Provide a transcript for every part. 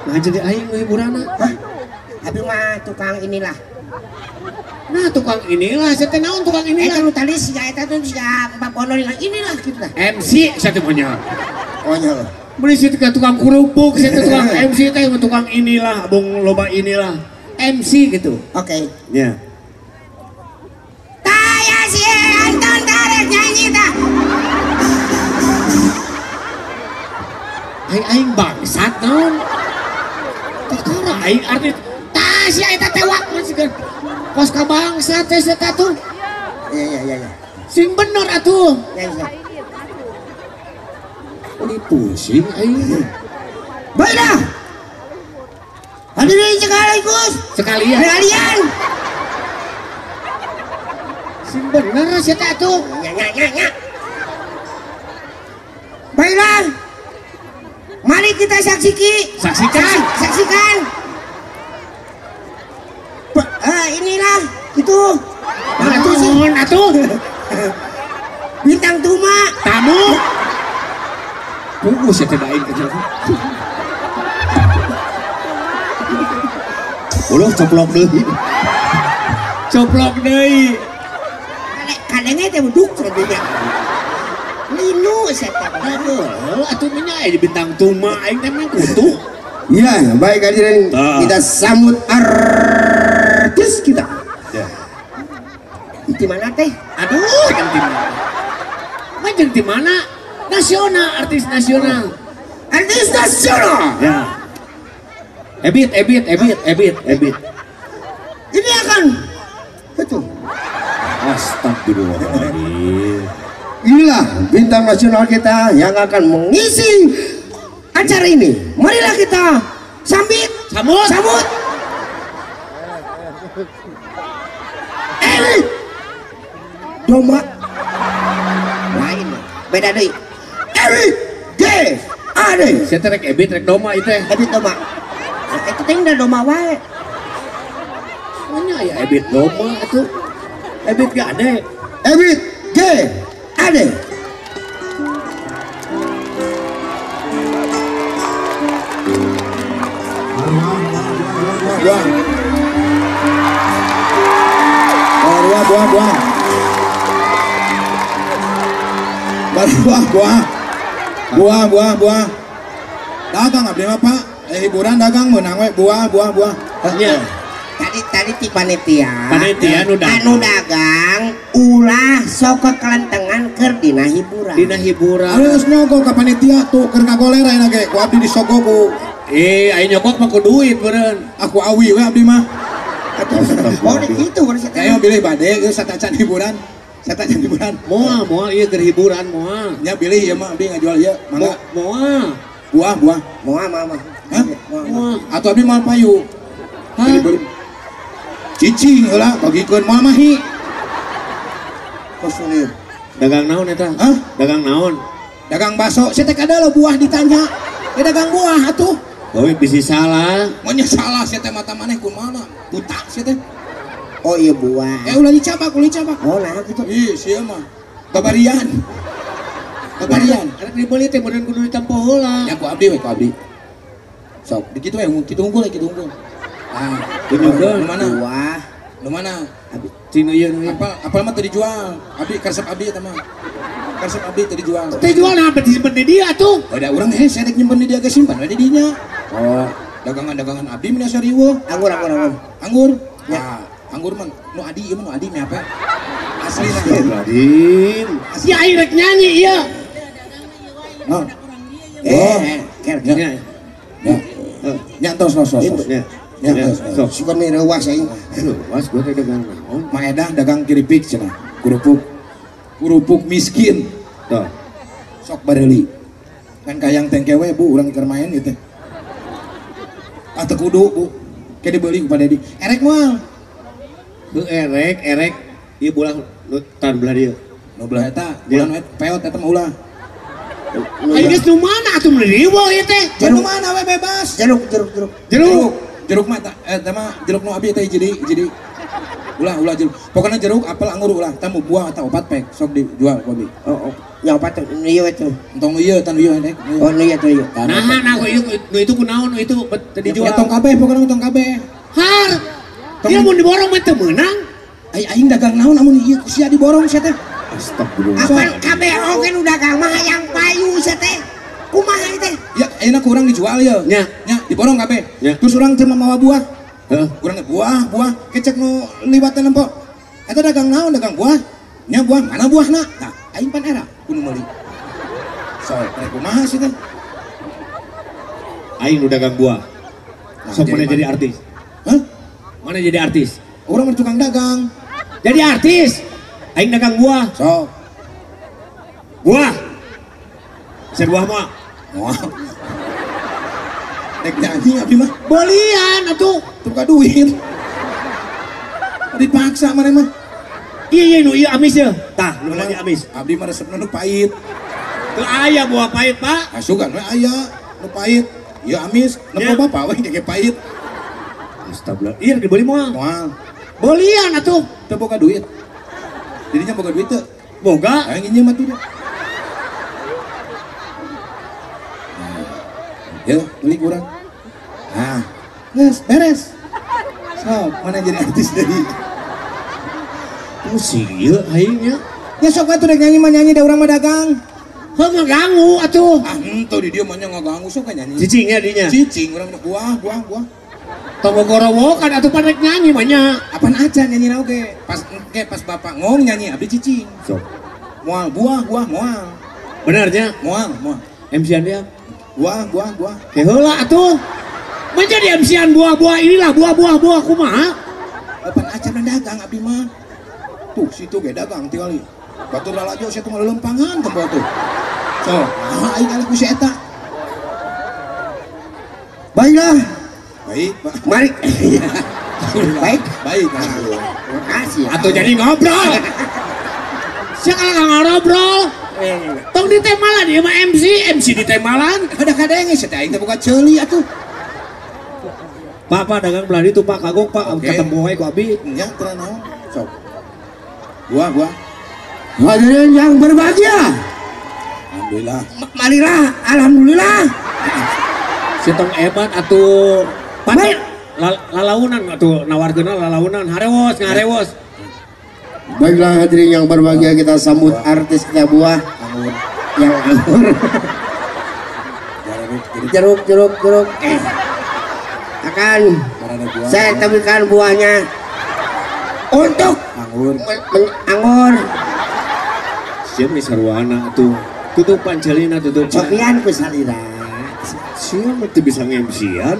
Nah jadi aing nu hiburanna. Hah? Abi mah tukang inilah. Nah tukang inilah, saya teh naon tukang inilah. Eta nu tadi siga eta tuh siga babono inilah gitu lah. MC saya teh mah. Oh nya. Beli situ ke tukang kerupuk, saya teh tukang MC teh tukang inilah, bung loba inilah. MC gitu. Oke. Ya. Taya si Anton tarek nyanyi tah. Aing aing bangsat naon. Tah aing artis. Tah si eta tewak mah siga. Kos ka bangsa teh eta tuh. Iya. Sing bener atuh. Iya. Ini pusing aing. Baiklah. Hadirin sekaligus. Sekalian. Sekalian. Sing bener si eta tuh. Ya. Baiklah. Mari kita saksikan. Saksikan. Inilah itu. Atuh. Bintang Tuma. Tamu. Tunggu saya tidak ingin kecil. Ulah coplok deui. Coplok deui. Kadangnya teh beduk cenah. Linu saya teh. Aduh, atuh nya aya di Bintang Tuma aing teh mah kutu. Ya, baik hadirin, kita sambut artis kita. Ya. Di mana teh? Aduh, jeung di mana? Mah jeung di mana? Nasional, artis nasional. Artis nasional. Ya. Ebit. Ini akan betul. Astagfirullahaladzim. Inilah bintang nasional kita yang akan mengisi acara ini. Marilah kita sambut. Ebit Doma. Lain. Beda deui. Ebit G A D. Saya rek Ebit rek Doma itu. Ebit Doma. Nah, itu teh udah Doma wae. Mana ya Ebit Doma atuh? Ebit G A D. Ebit G A D. Buah. Buah. Dagang abdi mah Pak. Hiburan dagang meunang we buah. Nya. Tadi ti panitia. Panitia nu dagang. Anu dagang ulah sok kekelentengan keur dina hiburan. Dina hiburan. Geus nyogok ka panitia tuh keur ngagoler ayeuna ge ku abdi disogok ku. Aing nyogok mah ku duit beureun. Aku awi we abdi mah. Oh kitu baru saya. Ayo bilih bade geus satacan hiburan. Satacan hiburan. Moal ieu keur hiburan moal. Nya bilih ieu mah abdi ngajual ieu mangga. Moal. Buah. Moal mah. Hah? Atuh abdi moal payu. Hah? Cicing heula bagikeun moal mahi. Kosulir. Dagang naon eta? Hah? Dagang naon? Dagang bakso. Sia teh kada lo buah ditanya. Ya dagang buah atuh. Bawe bisi salah. Mun salah sia teh mata maneh kumaha? Buta sia teh. Oh iya buah. Ulah dicabak. Oh nah gitu. Ih sia mah. Babarian. Arek dibeli teh meureun kudu ditempo heula. Ya ku abdi we ku abdi. Sok dikitu we kitu unggul kitu unggul. Ah, tunjukkeun nu mana? Buah. Nu mana? Cing ieu nu. Apal mah teu dijual. Abdi karesep abdi eta mah. Karesep abdi teu dijual. Teu dijual nah disimpen di dia tuh. Ada urang hese rek nyimpen di dia ge simpan we di dinya. Oh, dagangan-dagangan abdi mah riweuh. Anggur. Anggur. Ya, anggur mah nu adi ieu mah nu adi mah apa? Asli nah. Astagfirullahaladzim. Si aing rek nyanyi ieu. Nah. Ker. Ya. Nya tos. Ya. Ya, sok. Suka nih rewas aing. Rewas gua teh dagang naon? Maedah dagang keripik cenah. Kerupuk miskin. Tuh. Sok bareuli. Kan kayang tengkewe Bu urang keur main ieu teh. Ah teu kudu Bu. Ke dibeli ku Pak Dedi. Erek moal. Heuh erek ieu bulah tan belah dieu. Nu belah eta, bulan we peot eta mah ulah. Aing geus nu mana atuh meuli riweuh ieu teh? Nu mana we bebas. Jeruk. Jeruk mah eta mah jeruk nu abi teh jadi. Ulah jeruk. Pokoknya jeruk, apel, anggur ulah. Tamu buah atau opat pek sok dijual ku abi. Oh, ya opat ieu tuh. Entong ieu tan ieu dek. Oh, ieu tuh ieu. Nah, nu itu kunaon nu itu teu dijual. Ya tong kabeh pokoknya tong kabeh. Har. Ieu mun diborong mah teu meunang. Ai aing dagang naon amun ieu ku sia diborong sia teh. Astagfirullah. Apan kabeh oge nu dagang mah hayang payu sia teh. Kumaha teh? Ya ayeuna ku urang dijual ye. Nya, nya diborong kabeh. Terus urang teu mawa buah. Heeh. Urang teh buah kecek nu liwatan nempo. Eta dagang naon dagang buah? Nya buah mana buahna? Tah aing pan era ku nu meuli. Sok rek kumaha sih teh? Aing nu dagang buah. Sok mana jadi artis? Hah? Mana jadi artis? Urang mah tukang dagang. Jadi artis. Aing dagang buah. Sok. Buah. Bisa buah mah. Moal. Rek nyanyi abdi mah. Belian atuh. Teu buka duit. Dipaksa maneh mah. Iya nu ieu amis ye. Tah, nu lagi amis. Abdi mah resepna nu pahit. Teu aya buah pahit, Pak. Asugan we aya nu pahit. Ieu amis, nempo bapak we ge pahit. Astagfirullah. Ieu dibeli moal. Moal. Belian atuh. Teu boga duit. Jadinya boga duit teu? Boga. Aing nginjem atuh. Yo, beli kurang. Nah, geus beres. Sok, mana jadi artis deui? Oh, sieun aing nya. Ya sok atuh rek nyanyi mah nyanyi da urang mah dagang. Heuh ngaganggu atuh. Ah, henteu di dieu mah nya ngaganggu sok nyanyi. Cicing nya dinya. Cicing urang mah buah. Tong gorowokan atuh pan rek nyanyi mah nya. Apan aja nyanyi na oge. Pas engke pas bapak ngong nyanyi abdi cicing. Sok. Moal buah moal. Bener nya? Moal. MC-an dia. Buah. Heula atuh. Menjadi MC-an buah-buah inilah buah-buah kumaha? Apan acan dagang abdi mah. Tuh situ ge dagang tingali. Batur lalajo sia teh ngalelempangan tempo tuh. Sok, nah aing alih ku si eta. Baiklah. Baik, Pak. Mari. Baik. Baik. Terima kasih. Atuh jadi ngobrol. Sia kalah ngobrol. Tong ditemalan ieu mah MC ditemalan. Ada kadenge sia teh aing teh boga ceuli atuh. Pak, dagang belah ditu Pak, kagok Pak, ketemu wae ku abi. Nya teu naon. Sok. Buah. Hadirin yang berbahagia. Alhamdulillah. Marilah, alhamdulillah. Si tong eman atuh. Pak, lalaunan atuh nawarkeunna lalaunan harewos ngarewos. Baiklah hadirin yang berbahagia, kita sambut artis kita buah anggur. Yang anggur. Jeruk. Akan saya tampilkan buahnya untuk anggur. Anggur. Siap nih sarwana tuh. Tutupan celina tutupan. Copian ku salira. Siap itu bisa nge-MC-an.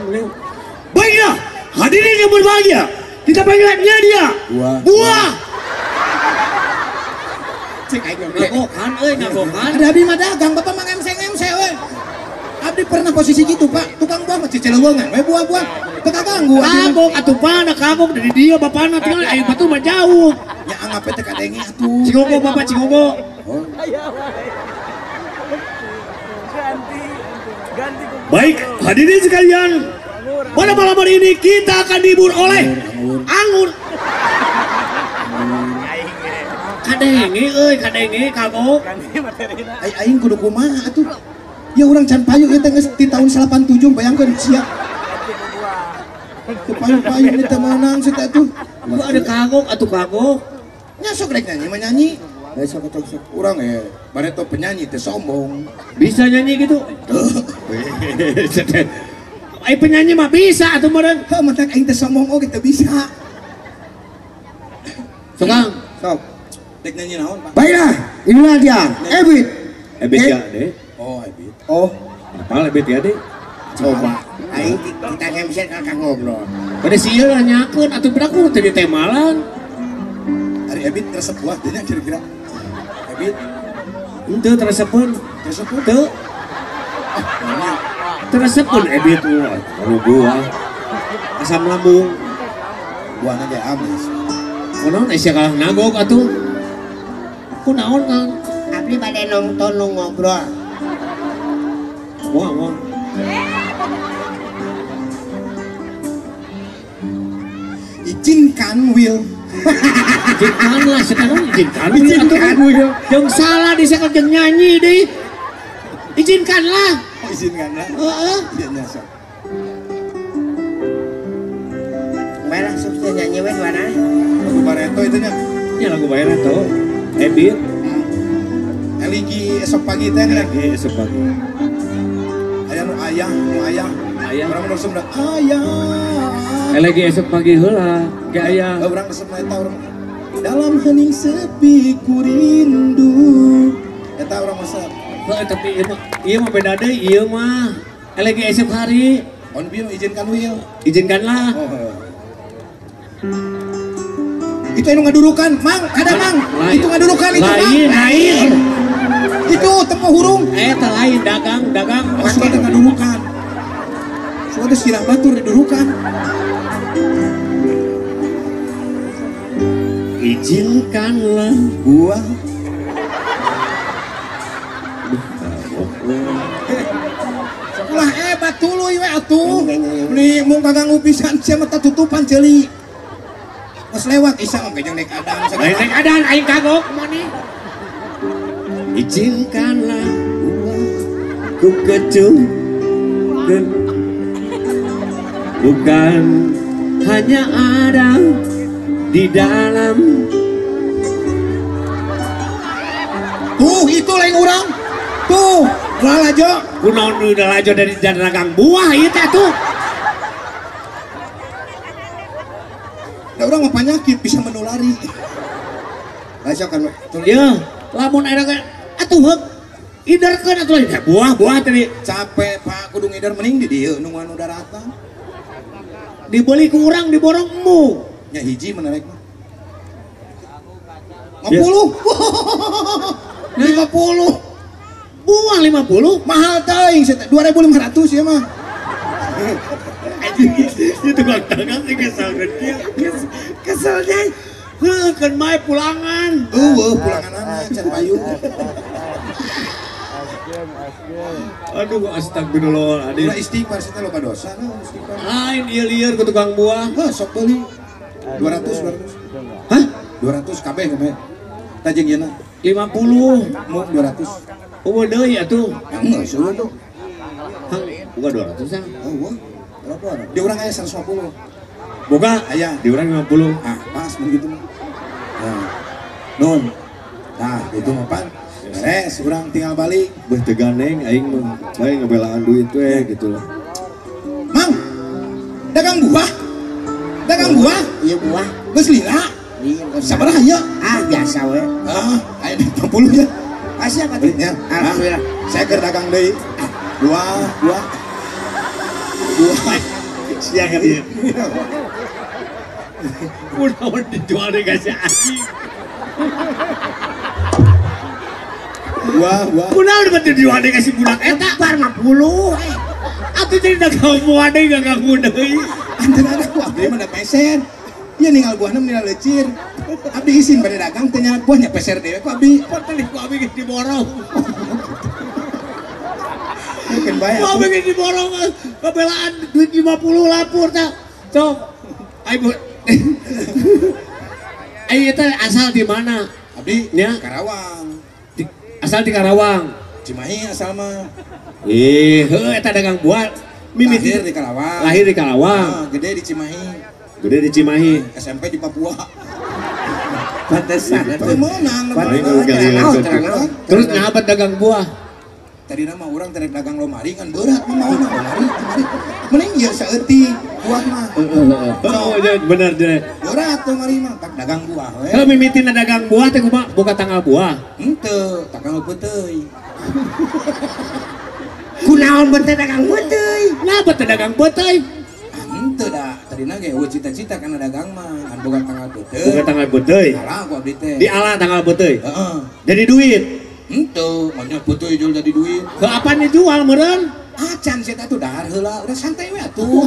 Baiklah hadirin yang berbahagia, kita panggilnya dia. Buah. Cek aing ngagokan euy ngagokan. Ada abdi mah dagang, bapak mah MC we. Abdi pernah posisi gitu, Pak. Tukang buah mah ciceleungan we buah-buah. Teu kaganggu abdi. Kagok atuh pana kagok dari dia bapana tinggal aing batur mah jauh. Nya anggap teh kadenge atuh. Cigogo bapak cigogo. Oh. Baik, hadirin sekalian. Pada malam hari ini kita akan dihibur oleh anggur. Kadenge euy, kadenge kagok. Ai aing kudu kumaha atuh. Ya urang can payu ieu teh geus ti tahun 87 bayangkeun sia. Teu payu-payu ni teh meunang si teh atuh. Ada kagok atuh kagok. Nya sok rek nyanyi mah nyanyi. Sok sok. Urang bareto penyanyi teh sombong. Bisa nyanyi gitu? Ai penyanyi mah bisa atuh meureun. Heuh matak aing teh sombong oge teu bisa. Sok Kang, sok. Dek nyanyi naon, Pak? Baiklah, inilah dia. Ebit. Ebit ya, Dek. Oh, Ebit. Oh, apa Ebit ya, Dek? Coba. Aing kita MC kakak ngobrol. Pada sieu nanyakeun atuh piraku teu ditemalan. Ari Ebit resep buah teh nya kira-kira. Ebit. Henteu teresepeun. Teresepeun teu. Teresepeun Ebit wah, buah. Asam lambung. Buahna ge amis. Kunaon sia kalah nagog atuh. Kunaon Kang? Abdi bade nonton nu ngobrol. Wah, wah. Izinkan Will Izinkanlah sekarang izinkan. Izinkan. Jeung salah di sekarang jeung nyanyi deui. Izinkanlah. Oh, izinkanlah. Heeh. Iya sok. Bae langsung teh nyanyi we duana. Lagu Bareto itu nya. Nya lagu Bareto. Ebit. Eligi esok pagi teh nya. Eligi esok pagi. Aya nu ayah, nu ayah. Ayah. Urang resep da ayah. Elegi esok pagi heula, ge aya. Urang resep eta urang. Dalam hening sepi ku rindu. Eta urang resep. Heuh tapi ieu mah beda deui ieu mah. Elegi esok hari. On bieu izinkan wil. Izinkanlah. Oh. Itu anu ngadurukan, Mang, ada Mang. Lain. Itu ngadurukan itu Mang. Lain, lain. Itu tempo hurung. Eta lain dagang, dagang. Oh, suka teh ngadurukan. Suka teh sirah batur didurukan. Izinkanlah gua. Ulah hebat tuluy we atuh. Beli mung kaganggu pisan sia mah tutupan ceuli. Geus lewat isa mah jeung naik adan. Lain naik adan aing kagok maneh. Izinkanlah gua ku kecungkeun. Bukan hanya ada di dalam. Tuh itu lain urang. Tuh, lalajo. Kunaon nu lalajo dari dagang buah ieu teh atuh. Da urang mah penyakit bisa menulari. Lah kan ya, lamun era atuh heuk iderkeun atuh ya buah-buah tadi. Capek Pak kudu ngider mending di dieu nungguan nu daratan. Dibeli ku urang diborong emu. Nya hiji menarik mah. 50. 50. Buah 50 mahal teuing 2500 ya mah. Itu bang dagang sih kesel keselnya. Heuh keun mae pulangan. Eueuh pulanganana can payu. Aduh astagfirullahaladzim. Ulah istighfar sih teh loba dosa nah istighfar. Lain ieu lieur ku tukang buah. Heuh sok beuli. 200 200. Hah? 200 kabeh kabeh. Tah jeung yeuna 50. Mau 200. Eueuh deui atuh. Geus eueuh tuh. Hah, boga 200 ah. Eueuh. Berapa? Di urang aya 150. Boga? Aya. Di urang 50. Ah, pas mun kitu mah. Nah. Nun. Nah, itu mah pan. Beres, urang tinggal balik. Beuh teu gandeng aing mah bae ngabelaan duit we gitu lah. Mang. Dagang buah. Dagang buah? Iya buah. Geus lila. Sabaraha ieu? Ah, biasa we. Ah, aya 50 ya. Masih apa tuh? Ya. Alhamdulillah. Saya keur dagang deui. Dua, dua. Dua. Sia kali ya. Kunaon dijual deui ka si anjing. Dua, dua. Kunaon beuti dijual deui ka si budak eta? Bar 50. Atuh jadi dagang buah deui ganggu deui. Antara ku abdi mah da peser. Ieu ninggal buahna meninggal leucir. Abdi isin bade dagang teh nyalat buahnya peser deui ku abdi. Patali ku abdi geus diborong. Mungkin bae. Ku abdi geus diborong kabelaan duit 50 lapor tah. Sok. Ayo ayo eta asal di mana? Abdi nya Karawang. Asal di Karawang. Cimahi asal mah. Ih, heuh eta dagang buah. Mimiti lahir di Karawang. Lahir di Karawang. Nah, gede di Cimahi. Gede di Cimahi. SMP di Papua. Pantesan. Menang. Terus nyabat dagang buah. Tadi nama orang tarik dagang lomari kan berat mah mau lomari, lomari. Mending ieu saeutik buah mah. Oh, bener deh. Berat lomari mah tak dagang buah we. Kalau mimitina dagang buah teh kumaha? Buka tanggal buah. Henteu, tanggal peuteuy. Kunaon beuteui dagang peuteuy? Napa teh dagang peuteuy? Henteu da, tadina ge eueuh cita-cita kana dagang mah, kan boga tanggal peuteuy. Boga tanggal peuteuy. Ala ku abdi teh. Di ala tanggal peuteuy. Heeh. Jadi duit. Henteu, manya peuteuy jual jadi duit. Ke apa dijual meureun? Acan sia teh dahar heula, udah santai we atuh.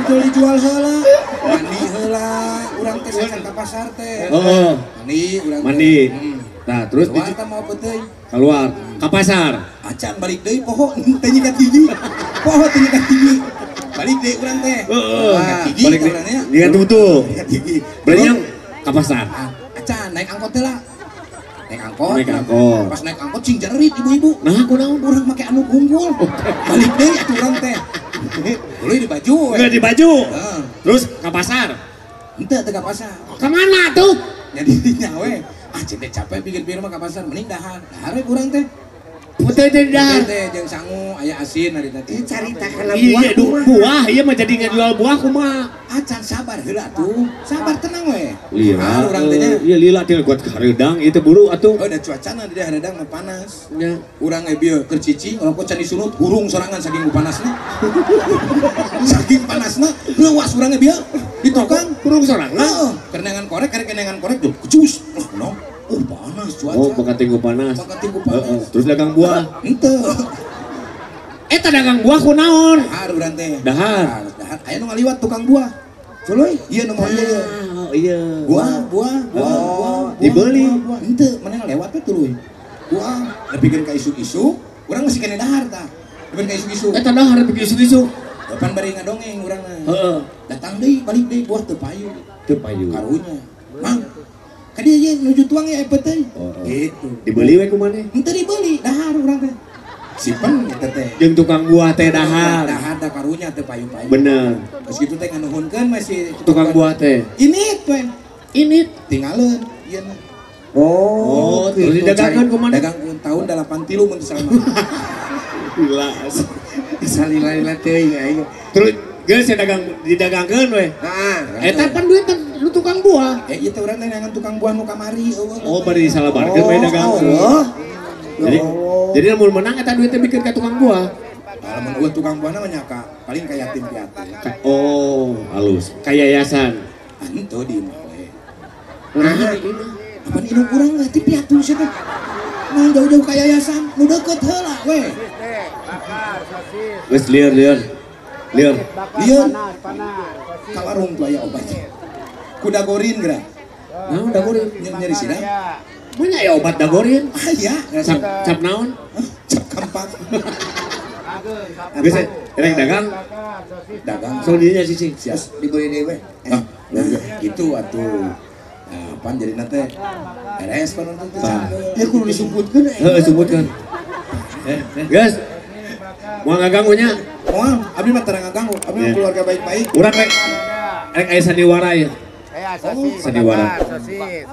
Jual dijual heula, mandi heula, urang teh sacan ka pasar teh. Heeh. Mandi urang. Mandi. Nah, terus dijual mau peuteuy. Keluar ka pasar. Acan balik deui poho teh nyikat gigi. Poho teh nyikat gigi. Balik deui urang teh. Heeh. Balik deui urangnya. Nyikat tutup. Nyikat gigi. Belinya Ka pasar. Acan naik angkot teh lah. Naik angkot. Naik angkot. Pas naik angkot cing jerit ibu-ibu. Nah, kunaon urang make anu unggul. Balik deui atuh urang teh. Beli di baju. Beli di baju. Terus ka pasar. Henteu teu ka pasar. Ka mana tuh? Nya dinya we. Ah cing teh capek pikir-pikir mah ka pasar mending dahar. Dahar we urang teh. Putih teh dahar. Teh jeung sangu aya asin hari tadi. Carita kana buah. Iya, buah ieu mah jadi ngajual buah kumaha. Acan sabar heula atuh. Sabar tenang we. Lila. Urang teh nya. Iya lila teh kuat hareudang ieu teh buru atuh. Oh da cuacana di hareudang mah panas. Nya. Urang ge bieu keur cicing rokok can disunut hurung sorangan saking ku panasna. Saking panasna leuwas urang ge bieu di tukang hurung sorangan. Heeh, kerenangan korek karek kenangan korek tuh kecus. Oh, panas cuaca. Oh, bakating panas. Bakating panas. Terus dagang buah. Henteu. Eta dagang buah kunaon? Dahar urang teh. Dahar. Dahar. Aya nu ngaliwat tukang buah. Culuy, ieu nu mau ieu. Oh, iya. Buah, buah, buah, buah. Dibeli. Henteu, mana ngalewat teh tuluy. Buah, nepikeun ka isuk-isuk, urang masih kene dahar tah. Nepikeun ka isuk-isuk. Eta dahar nepikeun isuk-isuk. Depan bari ngadongeng urang mah. Heeh. Datang deui, balik deui buah teu payu. Teu payu. Karunya. Mang, kadi ieu nuju tuang ya epet teh. Gitu. Dibeli we ku maneh? Henteu dibeli, dahar urang teh. Simpen eta teh. Jeung tukang buah teh dahar. Dahar da karunya teu payu-payu. Bener. Terus kitu teh nganuhunkeun masih tukang buah teh. Ini teh. Ini tingaleun ieu. Oh, terus didagangkeun ku maneh? Dagangkeun tahun 83 mun teu salah. Gila. Salila-lila teuing aing. Terus geus dagang didagangkeun we. Heeh. Eta pan duit lu tukang buah. Eh ieu teh urang teh neangan tukang buah nu kamari eueuh. Oh, bari disalabarkeun bae dagangkeun. Jadi lamun menang eta duit teh bikeun ka tukang buah. Lamun eueuh tukang buahna mah nya ka paling ka yatim piatu. Oh, halus. Ka yayasan. Henteu di imah we. Urang di imah. Apaan indung urang yatim piatu sia teh. Nah jauh-jauh ka yayasan, nu deukeut heula we. Geus lieur lieur. Lieur. Lieur. Ka warung tuh aya obat. Kuda gorin geura. Naon dagorin? Nyeri sirah. Mun aya obat dagorin? Aya. Cap naon? Cap kampak. Geus rek dagang. Dagang. So dinya cicing. Siap. Dibeli deui we. Ah, gitu atuh. Nah, pan jadi teh beres pan nonton teh. Ya kudu disumputkeun. Heeh, sumputkeun. Geus. Moal ngaganggu nya? Moal, abdi mah tara ngaganggu. Abdi mah keluarga baik-baik. Urang rek aya sandiwara ieu. Sosis, sandiwara. Sosis.